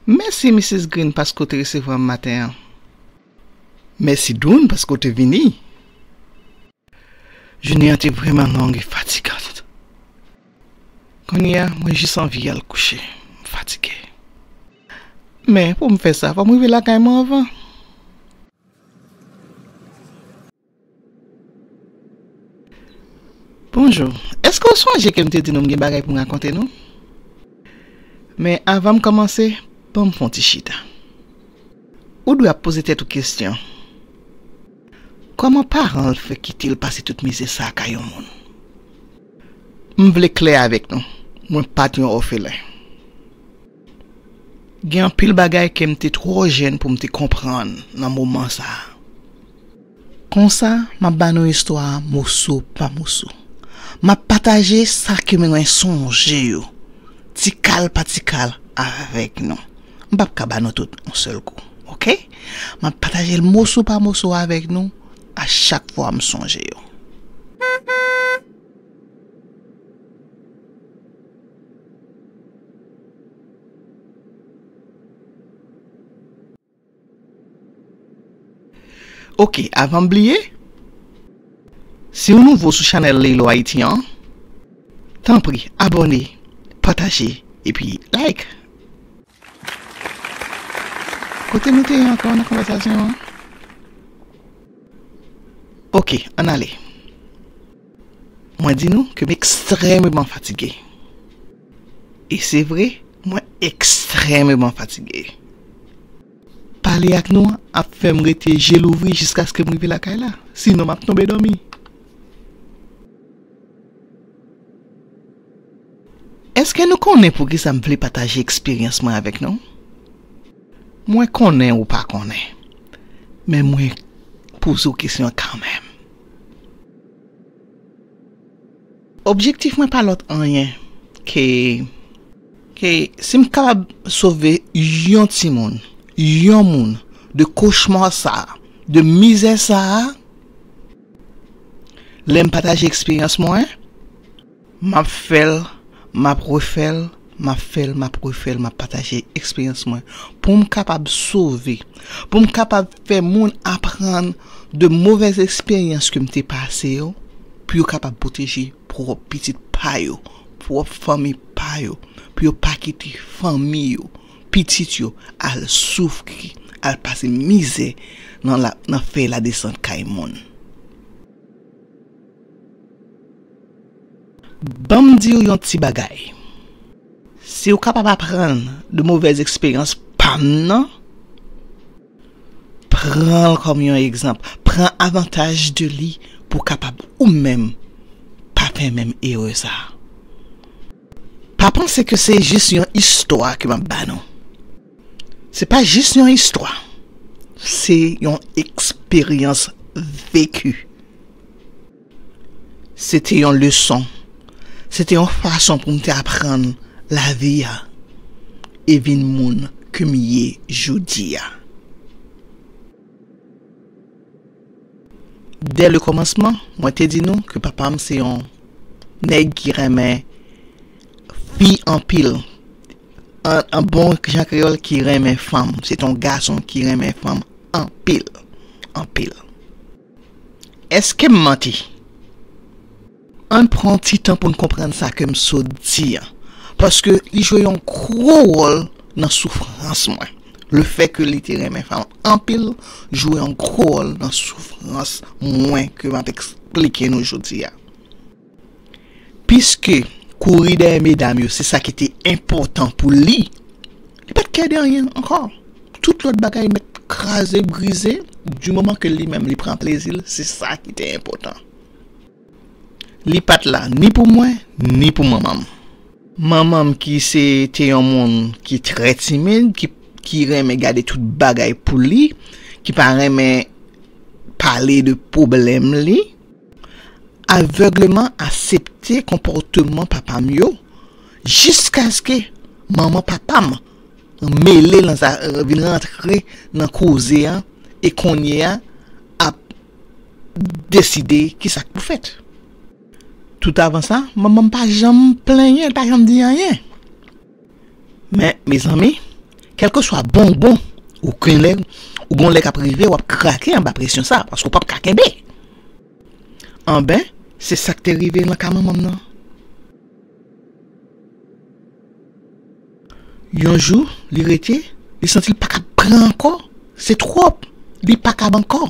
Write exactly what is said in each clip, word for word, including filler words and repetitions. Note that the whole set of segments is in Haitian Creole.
Mèsi, Misis Green, paske w te resevwa m maten an. Mèsi, Doun, paske w te vini. Jounen an te vrèman long e fatigan. Kounye a, mwen jis anvi al kouche. M fatige. Men, pou m fè sa, fò m rive lakay mwen anvan. Bonjou. Èske w sonje ke m te di nou m gen bagay pou m rakonte nou? Men avan m kòmanse, ban m fè yon ti chita. Ou dwe ap poze tèt ou kesyon. Kòman paran l fè kite l pase tout mizè sa a kay yon moun? M vle klè avèk nou. Mwen pa t yon òfelen. Gen anpil bagay ke m te twò jèn pou m te konprann nan moman sa a. Konsa, m ap ba nou istwa a moso pa moso. M ap pataje sa ke mwen sonje yo, ti kal pa ti kal, avèk nou. M p ap ka ba nou tout yon sèl kou, oke? M ap pataje l moso pa moso avèk nou, a chak fwa m sonje yo. Oke, avan m bliye, si w nouvo sou chanèl Leylo Ayiti an, tanpri, abòne, pataje, epi like. Kote nou te ye ankò nan konvèsasyon an? Oke, ann ale. Mwen di nou ke m ekstrèmeman fatige. E se vre, mwen ekstrèmeman fatige. Pale ak nou ap fè m rete je louvri jiskaske m rive lakay la. Sinon, m ap tonbe dòmi. Èske nou konnen poukisa m vle pataje eksperyans mwen avèk nou? Mwen konnen ou pa konnen, men mwen poze w kesyon an kanmenm. Objektif mwen pa lòt anyen ke, ke si m kapab sove yon timoun, yon moun, de kochma sa a, de mizè sa a, lè m pataje eksperyans mwen, m ap fè l, m ap refè l, m ap fè l, m ap refè l, m ap pataje eksperyans mwen pou m kapab sove, pou m kapab fè moun aprann de movèz eksperyans ke m te pase yo, pou yo kapab pwoteje pwòp pitit pa yo, pwòp fanmi pa yo, pou yo pa kite fanmi yo, pitit yo al soufri, al pase mizè nan la, nan fè ladesant kay moun. Ban m di w yon ti bagay. Si w kapab aprann de movèz eksperyans pa m nan, pran l kòm yon egzanp. Pran avantaj de li pou w kapab ou menm pa fè menm erè sa a. Pa panse ke se jis yon istwa ke m ap ba nou. Se pa jis yon istwa. Se yon eksperyans veki. Se te yon leson. Se te yon fason pou m te aprann lavi a e vin moun ke m ye jodi a. Dès le commencement, mwen te di nou ke papa m se yon nèg ki renmen fi anpil. An, an bon jan kreyòl, ki renmen fanm. Se te yon gason ki renmen fanm anpil. Anpil. Èske m manti? Ann pran yon ti tan pou n konprann sa ke m sot di a. Paske li jwe yon gwo wòl nan soufrans mwen. Lefètke li te renmen fanm anpil jwe yon gwo wòl nan soufrans mwen ke m ap eksplike nou jodi a. Piske kouri dèyè medam yo, se sa ki te enpòtan pou li, li pa t kè de anyen ankò. Tout lòt bagay mèt kraze, brize, di moman ke li menm li pran plezi l, se sa ki te enpòtan. Li pa t la ni pou mwen, ni pou manman m. Manman m ki se te yon moun ki trè timid, ki, ki renmen gade tout bagay pou li, ki pa renmen pale de pwoblèm li, avègleman aksepte konpòteman papa m yo, jiskaske manman papa m mele nan sa, vin rantre nan koze a, e kounye a ap deside kisa k pou fèt. Tout avan sa, manman m pa janm plenyen, l pa janm di anyen. Men, mezanmi, Kèlkeswa bon ou bon, ou gen lè, ou gon lè k ap rive, w ap krake anba presyon sa, paske w p ap ka kenbe. Anben, se sa k te rive nan ka manman m nan. Yon jou, li rete, li santi l pa kab pran ankò, se twòp, li pa kab ankò.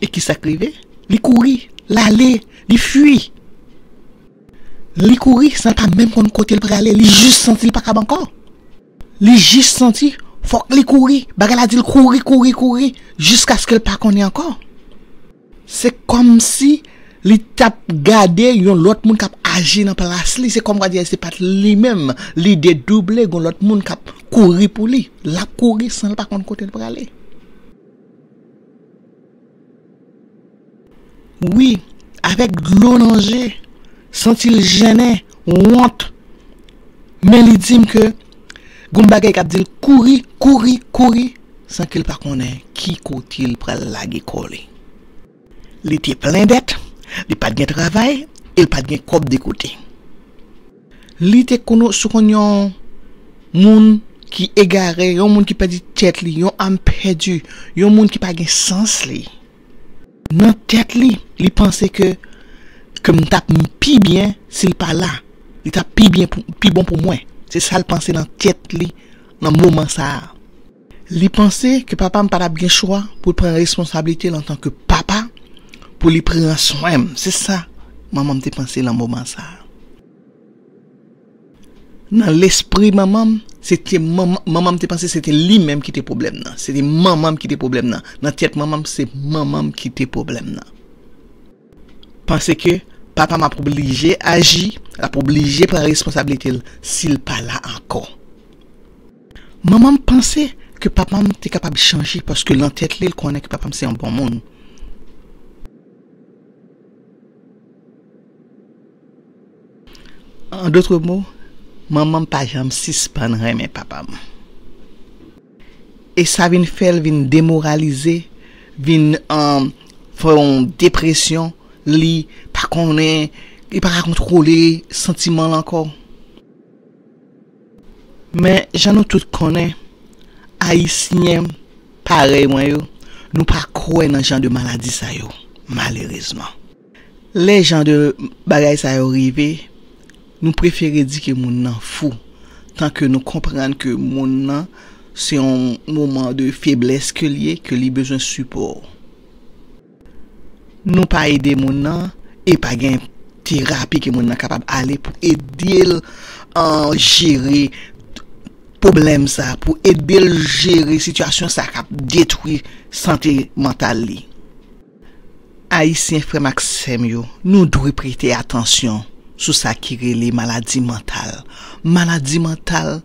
E ki sa k rive? Li kouri, l ale, li fui. Li kouri san l pa menm konn kote l prale, li jis santi l pa kab ankò. Li jis santi fòk li kouri, bagay la di l kouri, kouri, kouri, jiskaske l pa konnen ankò. Se kòmsi li t ap gade yon lòt moun k ap aji nan plas li, se kòm kwa di se pa t li menm, li dedouble, gon lòt moun k ap kouri pou li. L ap kouri san l pa konn kote l prale. Wi, avèk dlo nan je, santi l jennen, wont. Men li di m ke gon bagay k ap di l kouri, kouri, kouri, san ke l pa konnen ki kote l pral lage kò li. Li te plen dèt, li pa t gen travay, e l pa t gen kòb de kote. Li te kono-, sou konn yon moun ki egare, yon moun ki pèdi tèt li, yon am pèdi, yon moun ki pa gen sans li. Nan tèt li, li panse ke, ke m t ap pi byen si l pa la. Li t ap pi byen pou, pi bon pou mwen. Se sa l panse nan tèt li nan moman sa a. Li panse ke papa m pa t ap gen chwa pou l pran responsablite l antanke papa, pou li pran swen m. Se sa manman m te panse nan moman sa a. Nan lespri manman m, se te manman, manman m te panse se te li menm ki te pwoblèm nan. Se te manman m ki te pwoblèm nan. Nan tèt manman m, se manman m ki te pwoblèm nan. Panse ke papa m ap oblije aji, l ap oblije pran responsablite l si l pa la ankò. Manman m panse ke papa m te kapab chanje paske nan tèt li, l konnen ke papa m se yon bon moun. An dotre mo, manman m pa janm sispann renmen papa m. E sa vin fè l vin demoralize, vin, um, fè yon depresyon, li pa konnen, li pa ka kontwole santiman l ankò. Men jan nou tout konnen, Ayisyen parèy mwen yo, nou pa kwè nan jan de maladi sa yo, malerezman. Lè jan de bagay sa yo rive, nou prefere di ke moun nan fou, tan ke nou konprann ke moun nan se yon moman de feblès ke l ye, ke li bezwen sipò. Nou pa ede moun nan, e pa gen terapi ke moun nan kapab ale pou ede l, an, jere pwoblèm sa, pou ede l jere sitiyasyon sa k ap detwi sante mantal li. Ayisyen, frè m ak sè m yo, nou dwe prete atansyon sou sa ki rele maladi mantal. Maladi mantal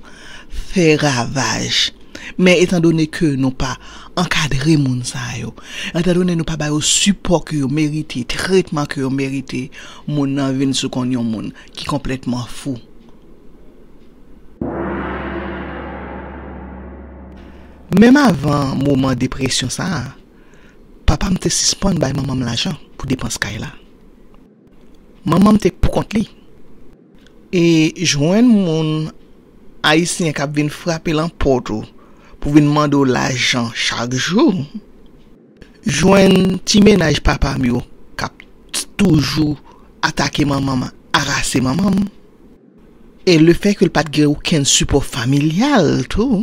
fè ravaj. Men etandone ke nou pa ankadre moun sa yo, etandone nou pa ba yo sipò ke yo merite, tretman ke yo merite, moun nan vin sou konn yon moun ki konplètman fou. Menm avan moman depresyon sa a, papa m te sispann bay manman m lajan pou depans kay la. Manman m te poukont li. E jwenn moun ayisyen k ap vin frape lan pòt ou pou vin mande w lajan chak jou. Jwenn ti mennaj papa m yo k ap t-, toujou atake manman m, arase manman m. E lefètke l pa t gen okenn sipò familyal tou,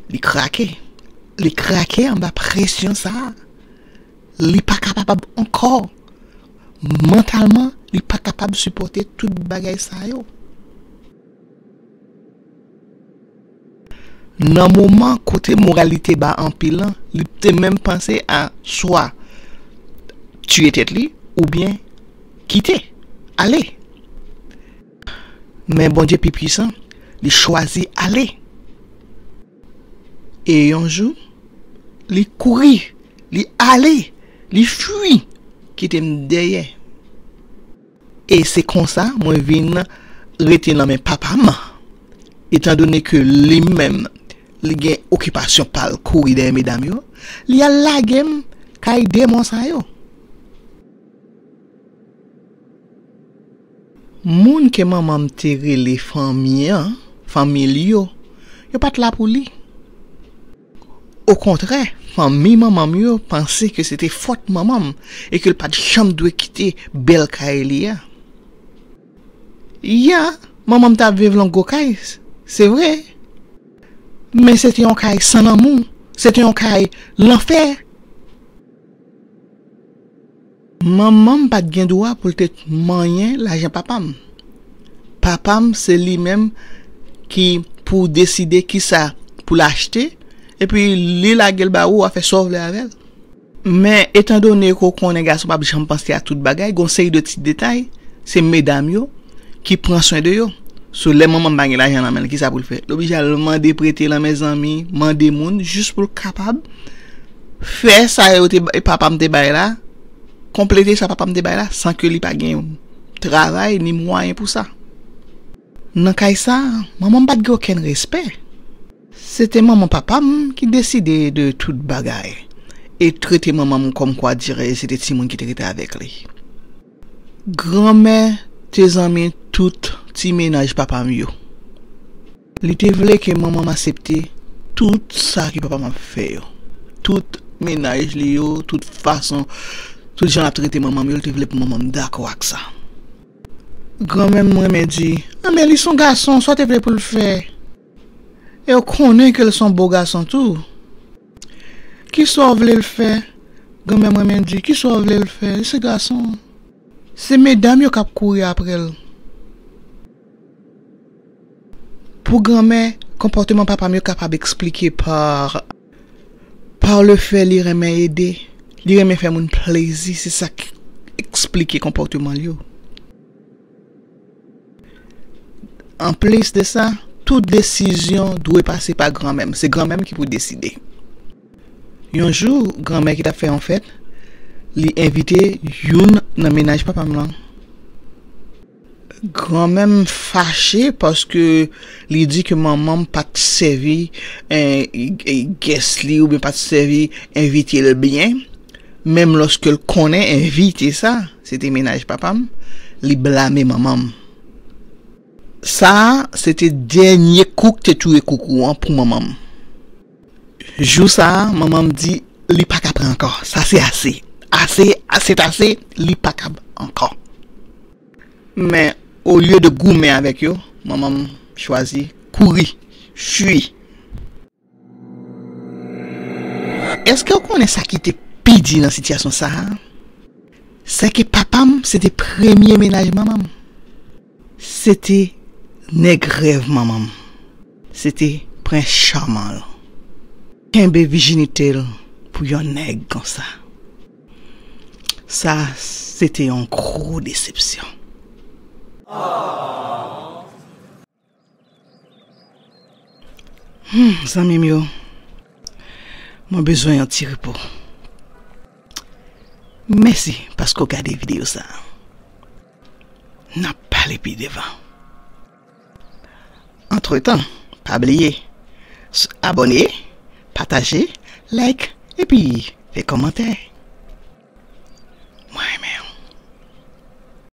li krake. Li krake anba presyon sa a. Li pa kapab ankò. Mantalman, li pa kapab sipòte tout bagay sa yo. Nan moman kote moral li te ba anpil lan, li te menm panse a swa tiye tèt li oubyen kite, ale. Men Bondye pi pwisan, li chwazi ale. E yon jou, li kouri, li ale, li fui, kite m dèyè. E se konsa mwen vin rete nan men papa m. Etandone ke li menm, li gen okipasyon pa l kouri dèyè medam yo, li al lage m kay demon sa yo. Moun ke manman m te rele fanmi an, fanmi l yo, yo pa t la pou li. Okontrè, fanmi manman m yo panse ke se te fòt manman m e ke l pa t janm dwe kite bèl kay li a. Ya, manman m t ap viv nan gwo kay, se vre. Men se te yon kay san lanmou, se te yon kay lanfè. Manman m pa t gen dwa pou l te manyen lajan papa m. Papa m, se li menm ki pou deside kisa pou l achte, epi li lage l ba ou, w a fè sa w vle avè l. Men, etandone ke w konnen gason p ap janm panse a tout bagay, gen yon seri de ti detay, se medam yo ki pran swen de yo. So, lè manman m pa gen lajan nan men l, kisa pou l fè? L oblije al mande prete nan men zanmi, mande moun, jis pou l kapab fè sa yo te, papa m te bay la, konplete sa papa m te bay la, san ke li pa gen travay ni mwayen pou sa. Nan kay sa, manman m pa t gen okenn respè. Se te manman papa m ki deside de tout bagay e trete manman m kòmkwa dirè se te timoun ki te rete avèk li. Granmè te zanmi tout ti mennaj papa m yo. Li te vle ke manman m aksepte tout sa ke papa m ap fè yo. Tout mennaj li yo, tout fason, tout jan l ap trete manman m yo, li te vle pou manman m dakò ak sa. Granmè m renmen di, "A, men li se yon gason, sa w te vle pou l fè? E w konnen ke l se yon bo gason tou. Kisa w vle l fè?" Granmè m renmen di, "Kisa w vle l fè? Li se gason." Se medam yo k ap kouri apre l. Pou granmè, konpòteman papa m yo kapab eksplike pa, pa le fè li renmen ede, li renmen fè moun plezi, se sa k eksplike konpòteman l yo. Anplis de sa, tout desizyon dwe pase pa granmè m. Se granmè m ki pou deside. Yon jou, granmè ki t ap fè yon fèt, li envite youn nan mennaj papa m lan. Granmè m fache paske li di ke manman m pa t sèvi, eh, guest li oubyen pa t sèvi envite l byen. Menm lòske l konnen envite sa, se te mennaj papa m, li blame manman m. Sa a, se te dènye kou k te touye koukou an pou manman m. Jou sa a, manman m di, li pa ka pran ankò. Sa se ase. Ase, ase t ase, li pa kab ankò. Men, olye de goumen avèk yo, manman m chwazi kouri, fui. Èske w konnen sa ki te pi di nan sitiyasyon sa a? Se ke papa m, se te premye mennaj manman m. Se te nèg rèv manman m. Se te prens chaman l. Kenbe vijinite l pou yon nèg konsa. Sa, se te yon gwo desepsyon. Hmm, zanmi m yo, mwen bezwen yon ti repo. Mèsi paske w gade videyo sa a. N ap pale pi devan. Antretan, pa bliye, s-, abòne, pataje, like, epi fè kòmantè.